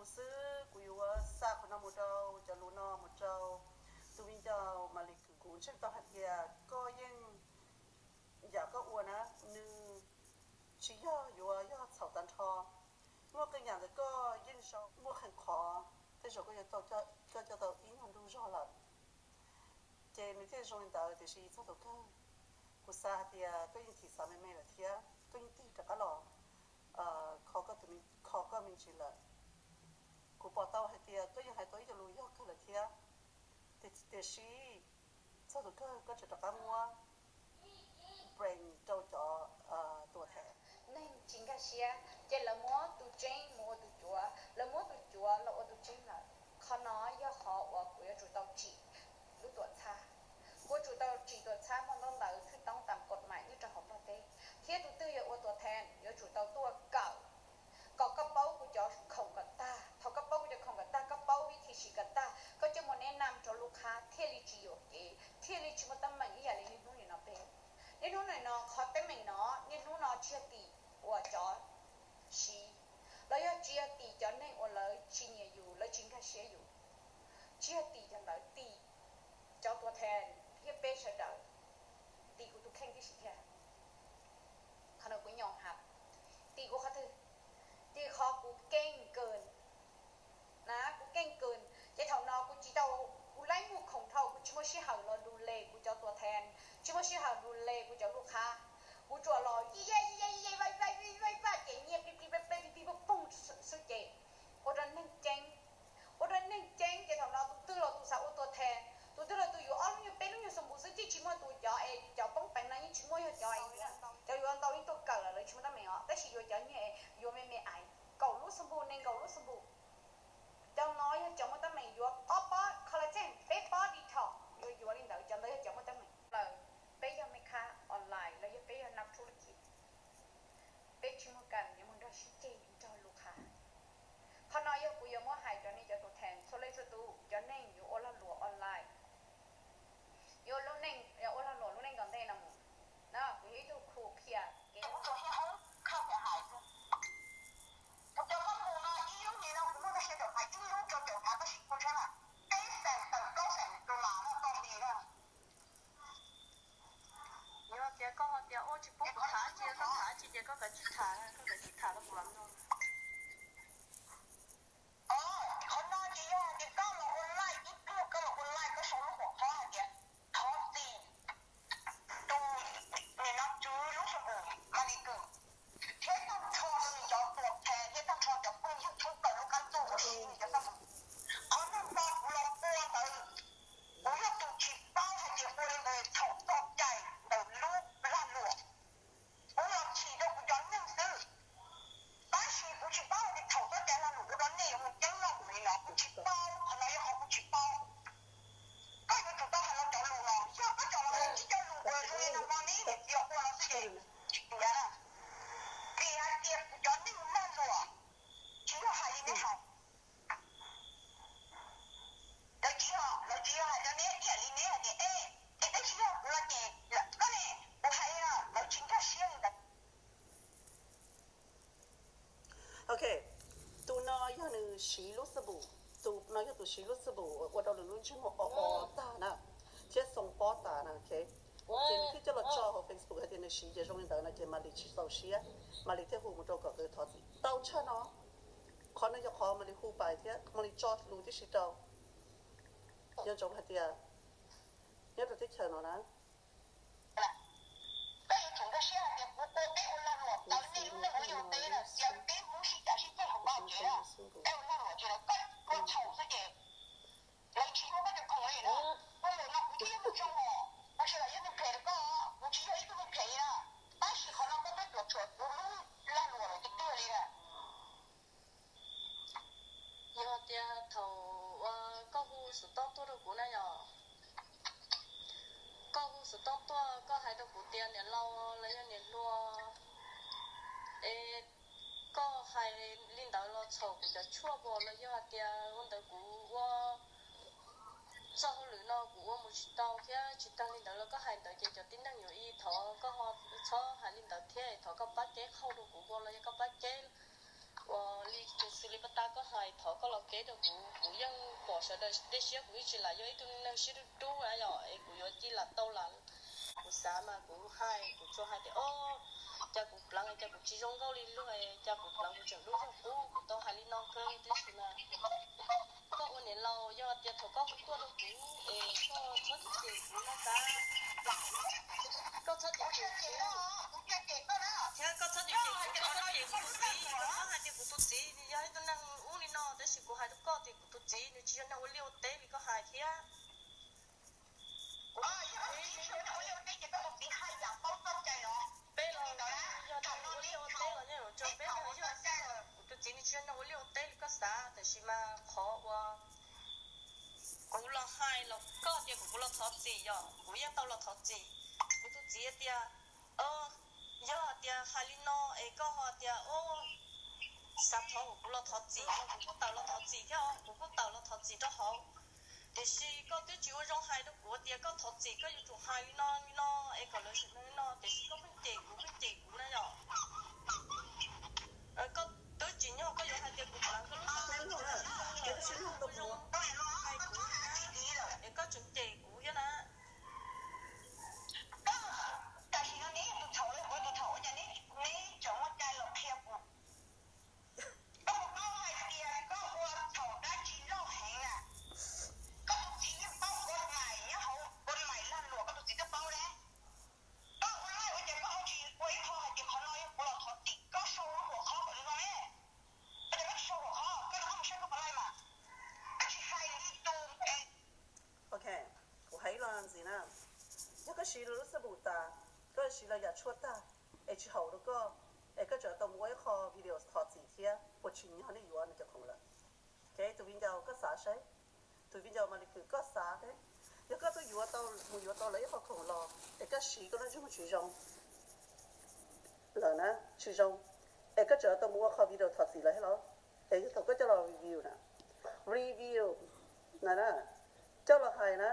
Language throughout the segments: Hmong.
Xwb kuv yuav xa qhov no mus rau cov lus no mus rau tus viv ncaus Malis Kws. Kuv ntseeg tau hais tias koj yeej, yam koj ua na, nws tsis yog yuav yog txhaum tag nrho. Muaj qee yam ntawm koj yeej zoo, muaj qee qhov tej zaum koj yuav tau, koj coj tau ib nyuag ntu zog lawm. Ces nws thiaj zoo li ntawd, tiam sis txog tus kawg kuv xav hais tias koj yeej thim xav me me lawm thiab koj yeej tig rov qab los kho koj me ntsis lawm. Kuv pom tau hais tias koj yeej hais tau ib co lus yog kawg lawm thiab, tiam sis txog tus kawg koj tseem rov qab muab blame rau cov tuam thev. Neeg tsis nkag siab ces lawv muab tus tseeb mus ua tus cuav, lawv muab tus cuav los ua tus tseeb lawm. Qhov no yog qhov uas kuv yuav tsum tau tsim lub tuam txhab. Kuv yuav tsum tau tsim tuam txhab muaj ntaub ntawv thwj toob tam kaum mais nyob rau hauv Nplog teb, thiab tus twg yog ua tuam thev yuav tsum tau tuaj kawm kom koj paub kuv cov khoom kom tag. Thaum koj paub kuv cov khoom kom tag, koj paub vib thi siv kom tag, koj coj mus neb nam rau lub qhab thiaj li tsis yuam kev, thiaj li tsis muaj teeb meem ib yam li niaj hnub nim no peb. Niaj hnub nim no qhov teeb meem no, niaj hnub no tsis yog tim uas cov siv, los yog tsis yog tim cov neeg uas lawv tsis nyiam yus, lawv tsis nkag siab yus, tsis yog tim cov ntawd, tim cov tuam thev thiab peb sawv daws, tim kuv tus kheej tib si thiab. Qhov no kuv nyob hab, tim kuv qhov twg? Tim qhov kuv keej kawg na, kuv keej kawg. Ces thaum no kuv tsis tau, kuv laib muag khoom dhau, kuv tsis muaj sij hawm los lus les kuv cov tuam thev, tsis muaj sij hawm lus les kuv cov lub qhab. Kuv tsuas los yij yaj yij yaj yij yaj vaj vaj vaj vaj ces nyiaj plig plig pleg pleg plig plig pog poog xwb ces ua rau neeg ceeb. Ua rau neeg ceeb ces thaum no tus twg los tus xav ua tuam thev, tus twg los tus yuav ob lub nyuag peb lub nyuag xab npum xwb, tsis muaj tus cov es cov poob peev no yeej tsis muaj, yog cov, cov yuav ntau yeej tuaj kawm lawm, lawv tsis muaj teeb meem os, tab sis yuav cov nyiaj yuav me me ais, kaum lub xab npum, nees nkaum lub xab npum. Cov no yog cov muaj teeb meem yuav ob pob collagen, peb pob detox, yuav yuav li ntawd, cov ntawd yog cov muaj teeb meem. Lawm, peb yog me khab online los yog peb yog nab thub lub cim, peb tsis muaj kam yuav mus nrog sib ceg nrog lus qhab. Qhov no yog kuv yuav muab hais rau nej cov tuam thev txhua leej txhua tus, cov neeg yuav ua lag luam online, yuav lub neej, yuav ua lag luam lub neej tom ntej no mus. No kuv yog ib tug khu qhia kev. Kuv tsuas hia hoob khaj pem hais, kuv cov mab mus no ib lub nim no kuv muaj ntau xya caum phav, ib lub rau caum phav, tab sis kuv ntshai mas peb feem tawm plaub feem dollar no tau li na. Yog tias koj ho tias ua tsis pub kuv tham tsis, koj tham tsis ces koj kav tsij tham, koj kav tsij tham rau kuv los no. Qhov no ces yog hais tias koj los ua live, ib pliag koj los ua live koj sau lub hom khob hais tias thov txim tus nim no tswv lub xab npum Malis Kws, thiab tag nrho rau nws cov tuam thev thiab tag nrho cov phooj ywg tshoob plaws lub qab ntuj uas siv nws cov xab npum. Qhov no kuv los ua ntawd, kuv yog tus tsis paub hais tias ua li ntawd thaum txoj cai ntawm lub lag luam. Kuv los chim rau kuv cov neeg xwb, tab sis kuv tsis paub hais tias thaum txoj cai lag luam ua rau nej yuav mus ceeb loj npaum li no, kuv tsis paub, qhov no yog qhov kuv tsis paub. Koj yuav tsum tau hais los cov lus no, yog koj cov los tsis coj lus ua zoo li no no ne, niam txiv los ua los xwb ces tsis tiav na. Vim hais tias kuv cov neeg lag luam tsis yog hais li neb hais. Lawv tsis yog, lawv tsis yog hais rau neb ib yam li neb hais tias, e, es twb tsis yog kuv los ces koj ne, kuv hais li no, lawv tsis nkag siab li ntawd. Ok, tus no yog nws siv lub xab npum, tus no yog tus siv lub xab npum ua rau nws lub ntsej muag o o tag na, thiab xoo pob tas na, ok. Ces nws thiaj coj los tso hauv Facebook hais tias nws siv ces zoo li ntawd no ces Malis tsis txaus siab, Malis thiaj hu mus rau kom nkawd thov txim tau tshaj no. Qhov no yog qhov Malis hu pais thiab Malis tso lus tib si rau. Nco ntsoov hais tias nyob rau teb chaws no na, peb yuav tsum nkag siab hais tias kuv ua peb ua lag luam tau nej lub neej ua liaj ua teb na, cia peb Hmoob sib cav sib ceg hauv vaj tsev na, peb ua lag luam ces lawv koj ua txhaum xwb ces lawv tsis muab koj cov khoom li na. Ua ntawm no kuv thiaj yog tus zoo os, kuv tsis lam yog neeg phem rau koj, kuv tsis yog ib tug neeg phem li na, tab sis qhov no koj twb tuav tshuam kuv lub lag luam lawm tiag tiag li na. Yog tias thaum uas koj hu xov tooj tuaj rau kuv na yom, koj hu xov tooj tuaj koj hais rau kuv tias niam laus los yog niam hluas, es koj hais li ntawd los txhaum kuv cov tshuaj puas los yog hais tias ua ntawd kuv ua txoj hauj lwm no kuv ua mus tsis tau thiab tsis tag li ntawd los koj hais ntawd ces cov tib neeg yuav ib thov koj ho txhob hais li ntawd thiab thov koj pab ceeb qhauj rau kuv puas los yog koj pab ceeb uas li xws li pas tas koj Hais thov koj los keb rau kuv, kuv yeej pom sawv daws dej siab, kuv yeej tsis lam yog ib tug neeg siab dub dub na yom, es kuv yuav ci lam tau lam. Kuv xav mas kuv hais, kuv tsuas hais tias, o, cas kuv pleev, cas kuv tsis zoo nkauj li luag, cas kuv pleev kuv tseem dub zog qub, kuv tau hais li no kawg tab sis mas koj ua niam laus, yog tias thaum koj hu tuaj rau kuv es koj txhob cem kuv no tas, koj txhob cem kuv, thiab koj txhob cem kuv, koj txhob cem kuv tus txiv, koj txhob hais tias kuv tus txiv yog ib tug neeg ub li no, tab sis kuv hais rau koj tias kuv tus txiv nws tsis yog neeg ua liaj ua teb li koj hais thiab. Peb los yog ua liaj ua teb los yeej yuav tso peb los yog, kuv tus txiv nws tsis yog neeg ua liaj ua teb li koj xav, tab sis mas qhov uas kuv los hais los koj tias kuv, kuv los thov txim yom, kuv yeej tau los thov txim. Kuv tus txiv tias, yog tias hais li no es koj ho tias, o, xav thov kuv los thov txim, kuv kuj tawm los thov txim thiab, kuv kuj tawm los thov txim rau hauv. Tiam sis koj twb tsis ua zoo hais rau kuv tias koj thov txim koj yuav tsum hais li no li no es kom lawv sawv daws li no, tiam sis koj pheej cem kuv, pheej cem kuv na yom. Koj twb tsim nyog koj yuav hais tias kuv pleev koj lub xab, koj tsis ua zoo hais kuv, es koj tseem cem kuv thiab na. Tam sim no neb tus thaum, tus thaum ua cas neb tseem muaj cai los qhia kuv? Koj puas paub hais tias koj ua thaum dab tsi loj heev na? Koj tus txiv yeej paub, ua maim nyob hauv, ua maim lag luam koj tus txiv twb paub ne. Koj ua laij ua cas koj ho tsis ua ib qho hais tias qhov no yog kuv los thov txim, koj sau lub huam qhov kom zoo zoo ne? Ua cas koj tsis sau huam qhov, koj rov qab mus saib koj puas laij mas. Koj tsis hais li tus. Ok, kuv hais ib lo ntxiv na. Yog koj siv lub xab npum tas, koj siv los yam tshuaj tag, es tsis haum rau koj, es koj tseem tau mus ua ib qho video thov txim thiab, puas tsim nyog nej yuav nws cov khoom lawm? Tus viv ncaus koj xav saib, tus viv ncaus Maly Kws koj xav thiab, yog koj twb yuav tau, mus yuav tau lawv ib qho khoom los es koj siv koj lub ntsej muag tsis zoo lawm na, tsis zoo, es koj tseem tau mus ua qho video thov txim lawv thiab los? Es yog thaum koj coj los review na, review na, coj los hais na,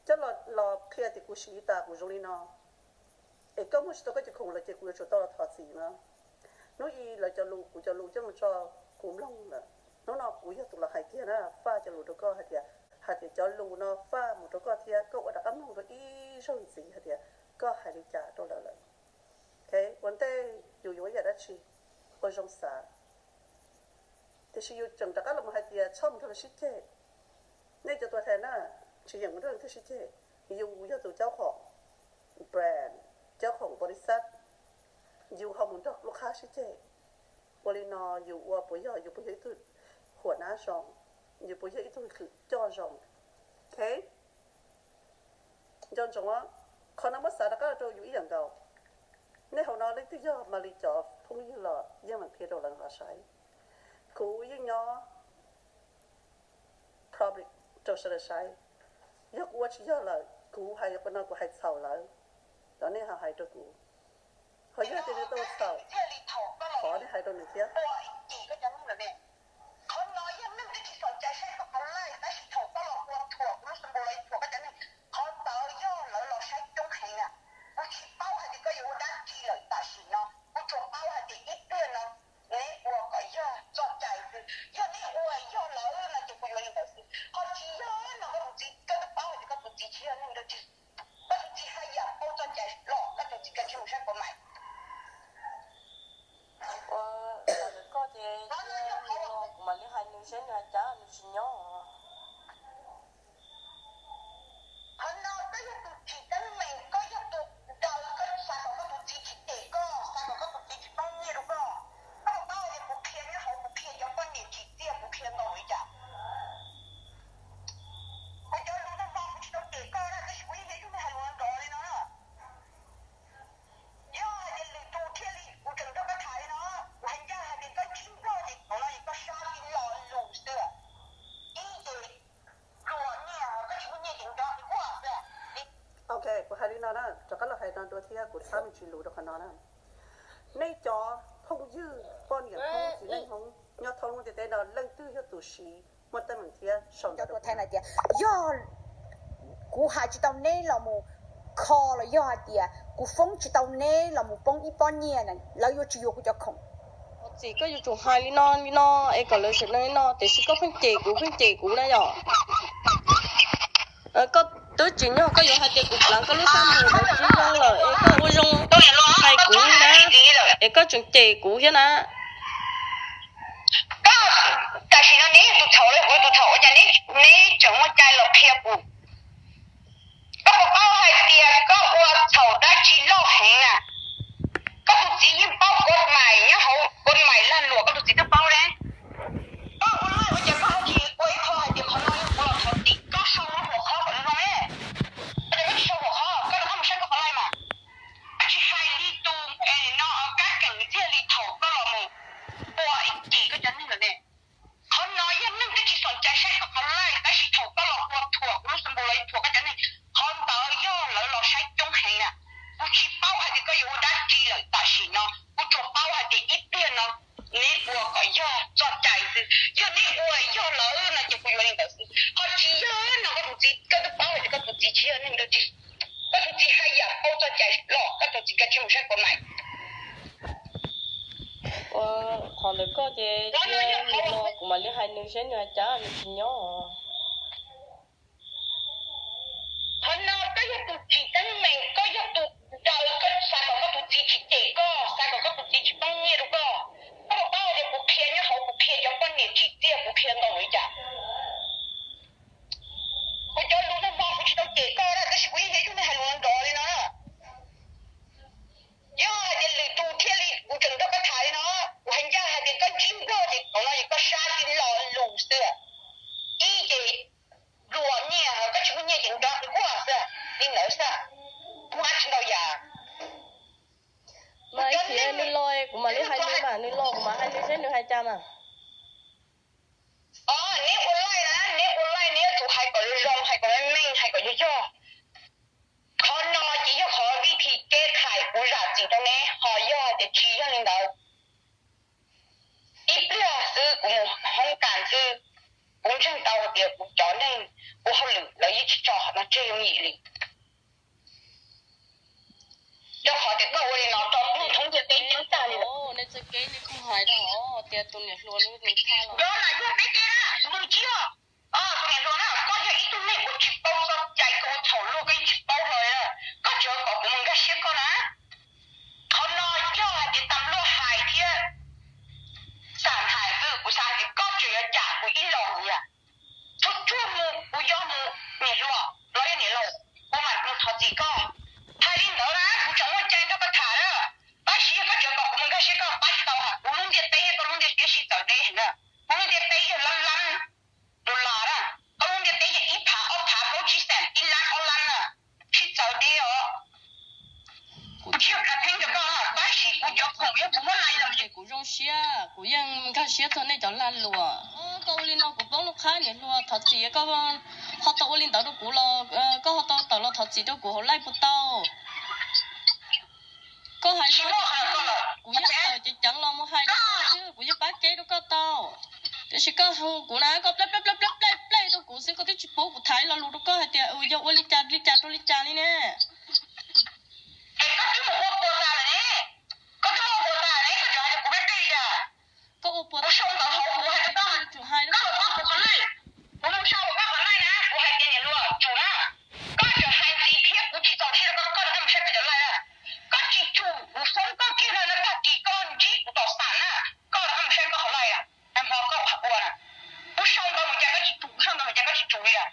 coj los qhia tias kuv siv tas kuv zoo li no, es koj muab tsis tau koj cov khoom lawm ces kuv yuav tsum tau los thov txim no. Hnub i lawv cov lus kuv cov lus coj mus tso, kuv mloog lawm. Hnub no kuv yog tus los hais kiag na, faj cov lus rau koj hais tias, hais tias cov lus no faj mus rau koj thiab koj ua rov qab mloog dua ib zaug ntxiv hais tias koj hais li cas rau lawv lawm. Ok, ua ntej yus yuav ib yam dab tsi, ua zoo xav. Tiam sis yus tseem rov qab los hais tias txhob mus nrog lawv sib ceg. Nej cov tua thais na, tsis yeem mus nrog leej twg sib ceg. Yus yog tus caub khoom brand, caub khoom npaus lis xab, yus ho mus nrog lub qhab sib ceg. Ua li no yus ua puas yog, yus puas yog ib tug huam nab zoo, yus puas yog ib tug coj zoo? Ok, nco ntsoov, qhov no muab xav rov qab rau yus ib yam nkaus. Nej hauv no leej twg yog Maly cov phooj ywg los yeej meem qhia rau lawv los saib. Kuv yeej nyob public rau sawv daws saib. Yog kuv ua tsis yog lawm, kuv hais qhov no kuv hais txhaum lawm, los nej ho hais rau kuv. Ho yog tias nws tau txhaum, thov nej hais rau nws thiab. Qhov no yog neeg twb tsis txaus cai saib koj qhov laij, tab sis thaum koj los ua thuam kuv lub xab npum los thuam koj cov neeg, qhov ntawd yog lawv los saib coob heev na. Kuv tsis paub hais tias koj yuav ua dab tsi lawm tam sim no, kuv tsuas paub hais tias ib pliag no neb ua kom yog txoj cai xwb, yog neb ua yog lawv no ces kuv yuav li ntawd xwb. Qhov tsis yog no koj tus txiv, koj twb paub hais tias koj tus txiv tsis yog neeg dab tsi, koj tus txiv haj yam paub txoj cai los koj tus txiv koj tsis mus saib puas maim. Ua, koj ces cia li los kuv mam li hais nws saib nws hais cas, nws tsis nyob. Qhov no koj yog tus tsim teeb meem, koj yog tus daws, koj xav kom koj tus txiv tsis cem koj, xav kom koj tus txiv tsis poob nyiaj rau koj. Koj puas paub tias kuv qhia nyob hauv, kuv qhia cov poj niam tsim txiaj, kuv qhia nkaus li cas? Kuv cov lus no mas kuv tsis tau cem koj na, tab sis kuv yeej hnov ib tug neeg hais lus nrov li no na. Yog hais tias lwm tus thiaj li kuv tseem nrog koj tham li no, kuv hais ncaj hais tias koj ntsib nplog ces thaum no ces koj sab li lo lus xwb. Ib ces pluas nyiaj, koj tsis muaj nyiaj ces nrov li quaj xwb. Ok, kuv hais li no na, rov qab los hais no dua thiab, kuv txhab me ntsis lus rau qhov no na. Nej cov phooj ywg, poj niam Hmoob, txiv neej Hmoob nyob thoob lub ntiaj teb no leej twg yog tus siv muaj teeb meem thiab sau ntawv rau kuv? Tias yog kuv hais tsis tau neb los mus kho los yog hais tias kuv foob tsis tau neb los mus poob ib pob nyiaj na, lawv yuav tsis yuav kuv cov khoom. Txiv, koj yuav tsum hais li no li no es kom lawv sawv daws li no, tiam sis koj pheej cem kuv pheej cem kuv na yom. Koj twb tsis nyob, koj yuav hais tias kuv pleev koj lub xab npum ntawd tsis zoo lawm es koj ua zoo hais kuv na, es koj tseem cem kuv thiab na. Tam sim no neb yog tus txhaum los kuv yog tus txhaum, ua cas neb tseem muaj cai los qhia kuv? Koj puas paub hais tias koj ua txhaum dab tsi loj heev na? Koj tus txiv yeej paub koj mais nyob hauv, koj mais lag luam koj tus txiv twb paub ne. Koj ua laij ua cas koj ho tsis ua ib qho hais tias qhov no yog kuv los thov txim, koj sau huam qhov kom zoo zoo ne. Ua cas koj tsis sau huam qhov, koj rov qab mus saib koj qhov laij mas. Koj tsis hais li tus no kab keem thiaj li thaum koj los mus ua ib cim koj cov neeg lawm ne. Qhov no yog neeg twb tsis xom cai saib koj qhov laij, tab sis thaum koj los ua thuam kuv lub xab npum los thuam koj cov neeg, qhov ntawd yog lawv los saib coob heev na. Kuv tsis paub hais tias koj yuav ua dab tsi lawm tam sim no, kuv tsuas paub hais tias ib pliag no neb ua kom yog txoj cai xwb, yog neb ua yog lawm no ces kuv yuav li ntawd xwb, ho tsis yog no koj tus txiv, koj twb paub hais tias koj tus txiv tsis yog neeg dab tsi. Koj tus txiv haj yam paub txoj cai los koj tus txiv kav tsij mus saib koj mais. Ua qhov ntawd koj ces cia nws los kuv mam li hais nws seb nws hais cas nws tsis nyob. Qhov no koj yog tus tsim teeb meem, koj yog tus daws, koj xav kom koj tus txiv tsis cem koj, xav kom koj tus txiv tsis poob nyiaj rau koj. Koj puas paub tias kuv qhia nyob hauv, kuv qhia cov poj niam tsim txiaj, kuv qhia ntau li cas? Kuv cov lus nag hmo kuv tsis tau cem koj na, tab sis kuv yeej yog ib tug neeg hais lus nrov li no. Yog hais tias lwm tus thiaj li kuv tseem nrog koj tham li no, kuv hais ncaj hais tias koj ntsib nplog ces thaum no ces koj sab tib lo lus xwb. Ib ces dua nyiaj, koj tsis muaj nyiaj ces nrog nkuaj xwb, li ntawd xwb. Muaj dab tsi ntau yam. Mas ib chim nws los kuv mam li hais nws, mas nws los kuv mam hais nws seb nws hais cas mas. Os, neb ua laij na, neb ua laij neb yuav tsum hais kom zoo zoo, hais kom meej meej, hais kom yog yog. Qhov no ces yog qhov vib thi keb thais kuv zam txim rau neb, ho yog tias tsis yog li ntawd, ib pliag xwb kuv mus hoob kas xwb, kuv ntseeg tau tias kuv cov neeg, kuv hauj lwm lawv yeej tsis tso qhov no tseg yooj yim li. Rau qhov tias koj ua li no rau kuv thoob ntiaj teb ceeb tag li. Nej txoj kev nej kuj hais rau tias tus niam hluas nws tha los. Yog mas yog peb ces na, nws tsis yog. Tus niam hluas na, koj yog ib tug neeg uas tsis paub txoj cai, koj ua txhaum luag koj yeej tsis paub hlo li. Koj tseem kom kuv mus nkag siab koj na. Qhov no yog hais tias tas luaj hais thiab xam hais xwb, kuv xav hais tias koj tseem yuav cam kuv ib los mus yam. Tsuag tsuag mus kuv yuav mus, niam hluas los yog niam laus, kuv mam mus thov txim koj. Hais li ntawd na kuv tseem muaj cai nrog koj tham na. Tab sis yog koj tseem kom kuv mus nkag siab koj, pab tsis tau, kuv lub ntiaj teb thiab koj lub ntiaj teb sib txawv deb heev na. Kuv lub ntiaj teb yog lab lab dollar na, koj lub ntiaj teb yog ib phav ob phav plaub tsib xees, ib lab ob lab na, sib txawv deb os. Kuv tsis yog khav theeb rau koj, tab sis kuv cov khoom yog kuv muab lais los ces kuv zoo siab, kuv yeej nkag siab txog nej cov lag luam. Koj ua li no kuv poob lub qhab niam hluas, thov txim, koj ho tau ua li ntawd rau kuv los koj ho tau tawm los thov txim rau kuv hauv laij puas tau? Koj hais no kuv yeej tawm ceev ceev los mus hais rau koj xwb, kuv yeej pab kev rau koj tau. Tiam sis koj hu kuv na, koj plej plej plej plej plej rau kuv xwb, koj twb tsis pub kuv tham ib lo lus rau koj hais tias yog ua li cas li cas rau li cas li ne. Es koj twb mus ua puas tas lawm ne, koj twb mus ua puas tas ne, koj tseem hais tias kuv peb peb li cas? Koj ua puas tas, kuv sau ntawv hauv kuv hais rau koj, koj los pab kuv qhov lej, kuv mus sau koj qhov lej na, kuv hais tias niam hluas tsum na, koj tseem hais ntxiv thiab kuv tsis txaus siab rau koj, koj rov qab mus saib koj cov lej na. Koj tsis tsum kuv foob koj kiag no, tag kis koj ntsib kuv tom xam na, koj rov qab mus saib koj qhov lej na, nag hmo koj ua na, kuv sau ntawv mus cas koj tsis tsum, kuv sau ntawv mus cas koj tsis tsum li a.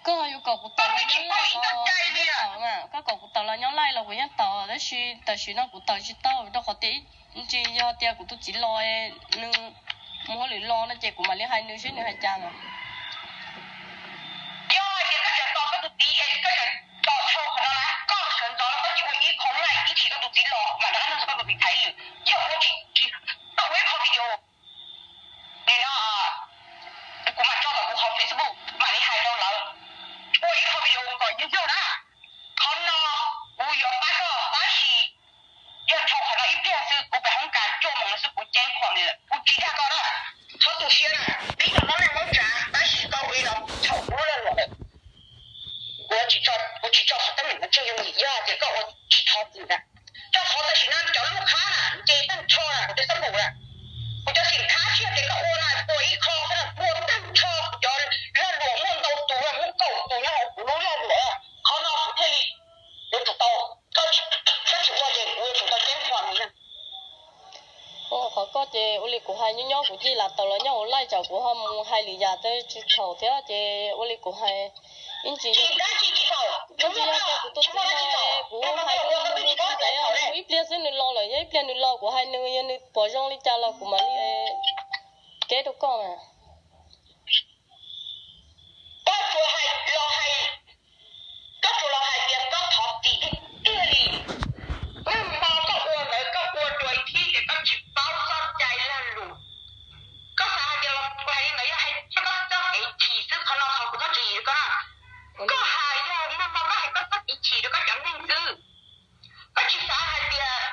Koj yuav kom kuv tawm los nyob Laij los kuv yeej tawm mas, koj kom kuv tawm los nyob Laij los kuv yeej tawm, tab sis tam sim no kuv tawm tsis tau rau qhov tias ib ntsis yog tias kuv tus txiv los, nws mus hauj lwm los no ces kuv mam li hais nws seb nws hais cas mas. Yog hais tias koj tseem tos koj tus txiv es koj tseem tos dhau qhov no na, koj sawv ntxov los koj cia ua ib qho Laij ib chim koj tus txiv los mam rov qab nug koj tus txiv tham ib lwm. Yog ua tsis, koj ua ib qho video, nim no kuv mam tso tom kuv qhov Facebook mam li hais rau lawv, ua ib qho video kom yog yog na. Qhov no kuv yuav pab koj tab sis yog dhau qhov no ib pliag xwb kuv pem hoob kas cuaj moos no xwb kuv ceeb qhov ni lawm, kuv tsis dag koj na. Txhob tu siab na, peb yog Hmoob neej Hmoob tsav tab sis koj ua li no txhaum kuv lub lag luam lawm. Kuv tsis tso, kuv tsis tso qhov teeb meem no tseg yooj yim, yog hais tias koj ua tsis thov txim na, koj Koj qhov tam sim no cov lub khab na nce tag nrho na, kuv cov xab npum na, kuv cov xim khab sij hawm tias koj ua no puas ib qho xwb na, puas tag nrho kuv cov lag luam muaj ntau tus, muaj kaum tus nyob hauv kuv lub lag luam. Qhov no kuv thiaj li yuav tsum tau, koj tsis ua ces kuv yuav tsum tau ceeb toom nws. Qhov koj ces ua li kuv hais nyob nyob kuv cia li lam tawm los nyob hauv live tsam kuv ho mus hais lwm yam tsis txhaum thiab ces ua li kuv hais ib ntsis, ib ntsis yog tias kuv tuaj txiv no kuv hais kuv mus mus kuv ntxeev mus ib pliag xwb nws los lawm, yog ib pliag nws los kuv hais nws, yog nws pom zoo li cas los kuv mam li keb rau koj mas. Koj tsuas hais los hais, koj tsuas los hais tias koj thov txim tiag tiag li. Nag hmo koj ua ntawd koj ua dua ib thib tias koj tsis paub txoj cai lag luam. Koj xav hais tias los hais li ntawd yog hais txog koj txoj kev chim xwb, qhov no qhov kuv muab tswv yim rau koj na. Koj hais yog nag hmo koj hais koj txoj kev chim rau koj cov neeg xwb. Koj tsis xav hais tias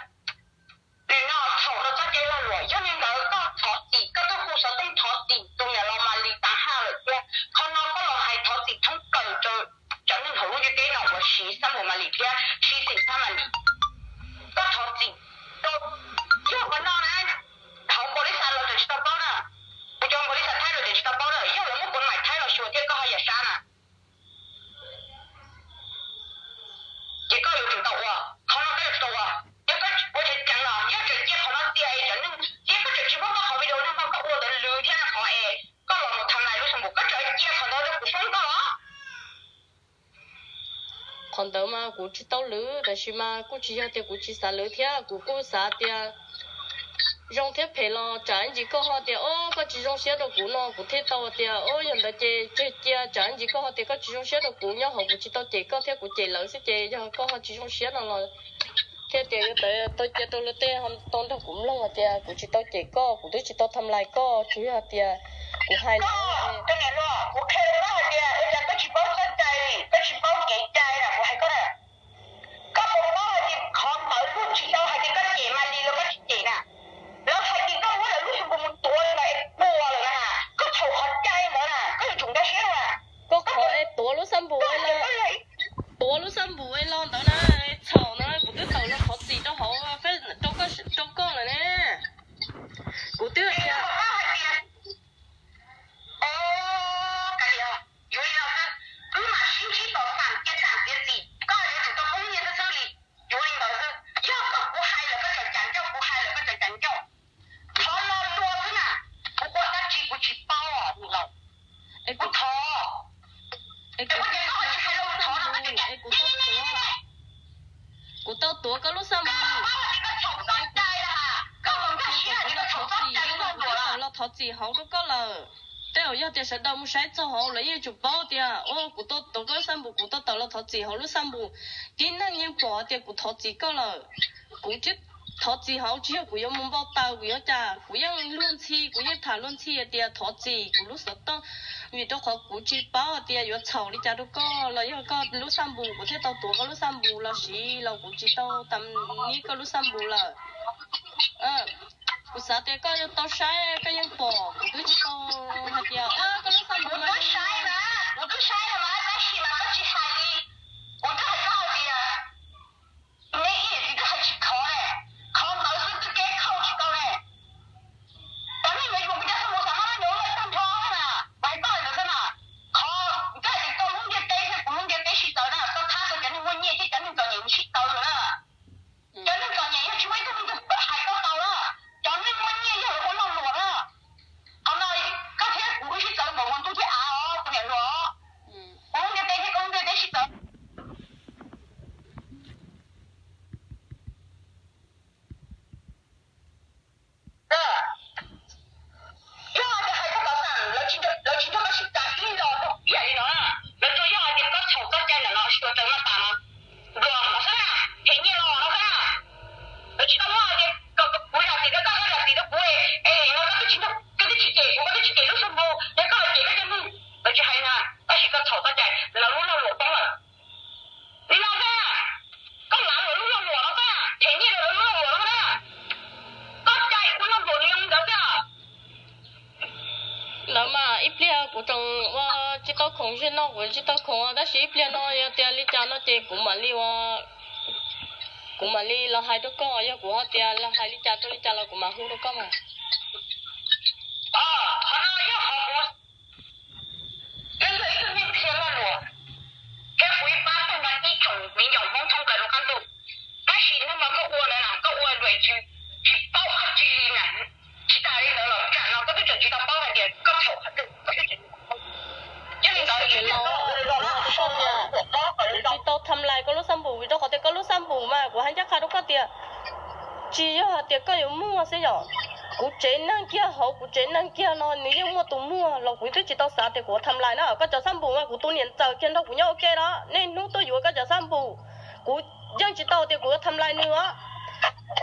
nim no txhaum rau txoj cai lag luam, yog li ntawd koj thov txim, koj tuaj hu xov tooj thov txim tus niam laus Malis tas ha lawm thiab. Qhov no koj los hais thov txim thoob plaws rau cov neeg hauv lub ntiaj teb no uas siv xab npum Malis thiab siv xeem xab Malis. Koj thov txim rau, yog qhov no na, hauv npaum li xav los tseem tsis tau paub na. Kuv cov npaum li xav Thaib los tseem tsis tau paub na, yog lawv muab kua maim Thaib los xyuas thiab koj ho yam sab na. Ces koj yuav tsum tau ua, qhov no koj yuav tsum tau ua. Yog koj ua tseem ceev los yog tseem cia qhov no tiag es cov neeg, yog koj tseem tsis muab koj qhov video nag hmo koj ua ntawd lwv thiab qhov es koj los mus tham lais lub xab npum, koj tseem cia qhov ntawd rau kuv foob koj los. Qhov ntawd mas kuv tsis tau lwv, tab sis mas kuj tsis yog tias kuv tsis xav lwv thiab, kuv kuj xav tias zoo thiab phem los tsam ib ntsis koj ho tias o koj tsis zoo siab rau kuv no kuv thiaj tau tias o yog ntawd ces tseg cia, tsam ib ntsis koj ho tias koj tsis zoo siab rau kuv nyob hauv kuv tsis tau cem koj thiab kuv cem lawv xwb ces yog koj ho tsis zoo siab no los thiaj tias yuav tau cia rau lawv tej tau nrog kuv mloog hais tias kuv tsis tau cem koj, kuv twb tsis tau tham lais koj, tsuas yog tias kuv hais no. Kuv qhia rau koj hais tias ua cas koj tsis paub txoj cai, koj tsis paub kev cai na, kuv hais koj na. Koj puas paub hais tias qhov ntawd kuj tsis tau hais tias koj cem Malis los koj tsis cem na. Lawv hais tias koj muab lawv lub xab npum mus tuav ntawd es puas lawm na, koj txhaum qhov cai ntawd na, koj yuav tsum nkag siab na. Koj qhov es tuav lub xab npum, tuav lub xab npum es los ntawd na, txhaum no kuv twb tawm los thov txim rau hauv, rau koj lawm ne. Kuv twb tias, o, kav liam, yuav li no xwb, wb mam sib ntsib tom xam cia xam txiav txim, koj yuav tsum tau poob nyiaj xwb xwb li. Yuav li ntawd xwb, yog koj kuv hais lawm koj tseem cas ncauj, kuv hais lawm koj tseem cas ncauj. Thov lo lua xwb na, kuv ua dab tsi kuv tsis paub os niam laus. Kuv thov, es kuv tsis hais los thov no koj tseem cas. Kuv tau tuav koj lub xab npum, koj los nkag siab hais tias koj txhaum txoj cai, kuv twb tawm los thov txim hauv rau koj lawm. Tej zaum yog tias sawv daws mus saib txog hauv lawv yeej yuav tsum paub tias o kuv tau tuav koj lub xab npum, kuv tau tawm los thov txim hauv lub xab npum. Tib neeg yeej pom tias kuv thov txim koj lawm. Kuv thov txim hauv tsis yog kuv yuav mus npau taws, kuv yuav cas, kuv yeej luag ntxhi, kuv yeej tham luag ntxhi hais tias thov txim kuv lub xov tooj, vim rau qhov kuv tsis paub hais tias yuav txhaum li cas rau koj los yog koj lub xab npum kuv thiaj tau tuav koj lub xab npum los sis los kuv tsis tau tam nib koj lub xab npum lawm. Kuv xav tias koj yuav tau saib, koj yeej pom, kuv twb tsis tau hais tias koj lub xab npum mas. Kuv twb saib mas, kuv twb saib los mas tab sis mas koj tsis hais li. Kuv twb hais koj hais tias neb ib yam txiv twb hais tsis khov ne, khov ntawd xwb twb keb khauj tsis tau ne. Cov neeg ntawd yuav kuv cov xab npum xav hab nyob lawm tag nrho na, kuv hais koj li ntawd xwb na. Qhov koj hais tias koj lub ntiaj teb thiab kuv lub ntiaj teb sib txawv na, koj thab tau cov neeg muaj nyiaj thiab cov neeg txom nyem mus sib txawv lawm na. Cov neeg txom nyem yog tsis muaj ib tug neeg twg hais koj tau na, cov neeg muaj nyiaj yog lawv ua lag luam na. Qhov no koj thiab kuv wb sib txawv npaum nkaus ntuj thiab av os kuv niam hluas. Kuv lub ntiaj teb thiab koj lub ntiaj teb sib txawv. Yog hais tias hais txog tom xam lawv tsis nrog koj sib cav ib los rau ib yam li no na, lawv tsuas yog hais tias koj txhaum txoj cai ntawm no sawv daws mas tas no, npluam no xwb na, them nyiaj los no xwb na. Lawv tsis tau muab hais tias kuv zam txim rau koj, koj zam txim rau kuv, es no koj twb tsis, koj twb tsis cem kuv, koj twb tsis cem lub xab npum, yog koj los cem koj cov neeg, lawv tsis hais na, tab sis koj txhaum txoj cai lawv lub lag luam poob lawm. Li no xwb, koj lav lawv lub lag luam no xwb, them nyiaj rau lawv lub lag luam no xwb, koj cai ua lag luam li ntawd xwb. Lawv mas ib pliag kuv tseem ua tsis tau khoom, zaum no kuv tsis tau khoom tab sis ib pliag no yog tias li cas no ces kuv mam li ua Kuv mam li los hais rau koj, yog kuv ho tias los hais li cas rau li cas los kuv mam hu rau koj mas. Qhov no yog qhov kuv, yog ib tug neeg qhia lag luam, thiab kuv ib pab tug no ib tsoom viv ncaus Hmoob thoob plaws lub qab ntuj. Tab sis hnub no koj ua na, koj ua luam tsis paub dab tsi li na. Tsis tas li ntawd los tsam no koj twb tseem tsis tau paub hais tias koj thaum qhov twg, koj twb tseem tsis tau paub. Yog li ntawd, kuv tsis tau tham lais koj lub xab npum, vim rau qhov tias koj lub xab npum mas kuv hais ncaj qha rau koj tias tsis yog hais tias koj yuav muaj xwb yom. Kuv tsev neeg kiag hauv kuv tsev neeg kiag no nws yeej muaj tus muag los kuv twb tsis tau xav tias kuv yuav tham lais na. Koj cov xab npum mas kuv tus niam ntxawm kiag nrog kuv nyob ua ke na, niaj hnub tuaj yuav koj cov xab npum. Kuv yeej tsis tau tias kuv yuav tham lais nws os.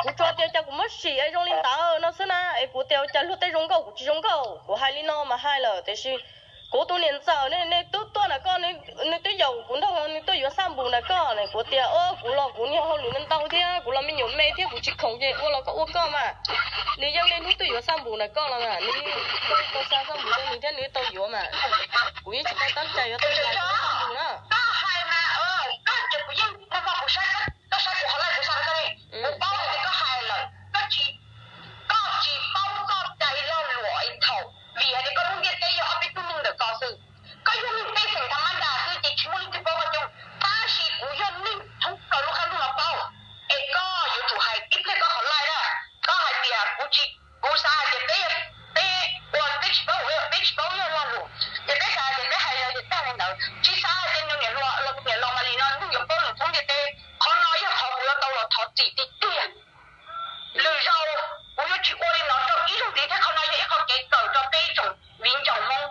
Kuv tsuas tias cas kuv muab sim es zoo li ntawd no xwb na, es kuv tias ua cas luag tej zoo nkauj kuv tsis zoo nkauj. Kuv hais li no mas hais lawm tiam sis kuv tus niam ntxawm ne, nws twb tuaj ntawm koj, nws twb yaum kuv nrog nws tuaj yuav xab npum ntawm koj ne. Kuv tias o, kuv los kuv niag hauj lwm ntau thiab kuv los me nyuam me thiab kuv tsis khoom ces ua los koj ua koj mas. Nws yeej niaj hnub tuaj yuav xab npum ntawm koj los mas nws yeej tau xa xab npum rau nws thiab nws tau yuav mas. Kuv yeej tsis tau tab cai yuav tham lais koj lub xab npum na. Koj hais mas, koj, kuv yeej, kuv saib, koj saib kuv qhov live kuv xa rau koj ne. Kuv paub hais tias koj hais lawm, koj tsis, koj tsis paub koj cai lag luam es thaum vim hais tias koj lub ntiaj teb yog ob peb tug neeg ntawm ko xwb. Koj yog neeg pej xeem tha mab nras xwb ces tsis muaj leej twg paub koj coob, tab sis kuv yog neeg thoob plaws lub qab ntuj no paub. Es koj yuav tsum hais ib pliag koj qhov live na, koj hais tias kuv tsis, kuv xav hais tias peb, peb ua peb tsis paub, peb tsis paub yog lag luam, ces peb xav hais tias peb hais li ces tag li ntawd, tsis xav hais tias nws niam hluas los tus niam laus Malis no nws yuav paub nws thoob ntiaj teb. Qhov no yog qhov kuv yuav tau los thov txim tiag tiag. Lwm zaus kuv yuav tsis ua li no rau ib zaug ntxiv thiab. Qhov no yog ib qho kev kawm rau peb tsoom viv ncaus Hmoob.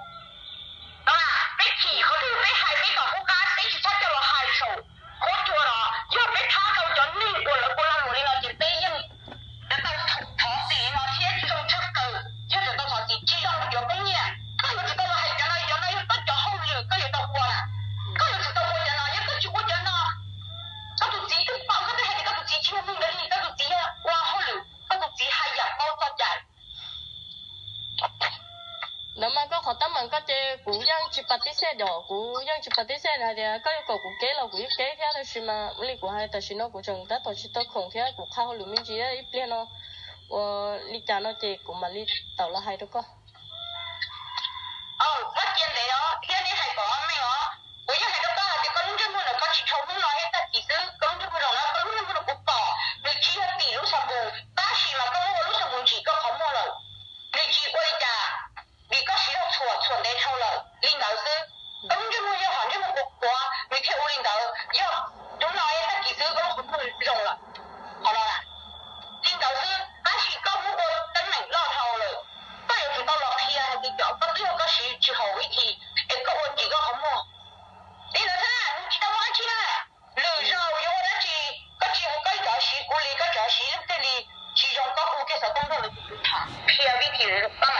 No na, peb chim qhov twg peb hais peb tom qub qab, peb tsis txhob coj los hais saum huab cua los. Yog peb thab tau cov neeg uas lawv ua lag luam li no ces peb yeej yuav tau thov txim li no thiab zoo tshaj plaws, yog tseem tau thov txim tsis zoo yuav poob nyiaj. Koj yuav tsum tau los hais cov no, cov no yog koj cov hauj lwm koj yuav tau ua na. Koj yuav tsum tau ua cov no, yog koj tsis ua cov no, koj tus txiv twb paub, koj twb hais tias koj tus txiv tsis yog neeg ntawd li, koj tus txiv yog ua hauj lwm, koj tus txiv haj yam paub txoj cai. Ntawd mas koj qhov teeb meem koj ces kuv yeej tsis pas tib xej yom, kuv yeej tsis pas tib xej hais tias koj yuav kom kuv keb los kuv yeej keb thiab, tab sis mas li kuv hais tam sim no kuv tseem tab tom tsis tau khoom thiab kuv qha hauj lwm me ntsis, ib pliag no ua li cas no ces kuv mam li tawm los hais rau koj. Koj cia ntev os thiab neb hais kom meej os. Kuv yeej hais rau koj hais tias koj lub ntsej muag no koj tsis tshua Hmoob no ib tag kis xwb, koj lub ntsej muag no, koj lub ntsej muag no kuv pom nws tsis yog tim lub xab npum, tab sis mas koj muab ua lub xab npum ntsim koj qhov muag lawm. Nws tsis ua li cas, vim koj siv zog txhuam txhuam ntev dhau lawm li ntawd xwb. Koj lub ntsej muag yog hom ntsej muag qhuav qhuav nws thiaj ua li ntawd, yog hnub no ib tag kis xwb koj lub qhov muag zoo lawm. Qhov no li ntawd xwb, tab sis koj muab ua teeb meem loj dhau lawm. Koj yuav tsum tau los qhia hais tias cov koj twb yog koj siv tsis haum ib txhis es koj ua ntsim koj qhov muag. Li ntawd xwb, nws tsis tau muaj dab tsi na. Lwm zaus yuav ua dab tsi, koj tsis, koj tseem siv kuv li, koj tseem siv leej twg li, tsis zoo koj hu kiag xov tooj nrog lawv tus tham qhia vij txhis.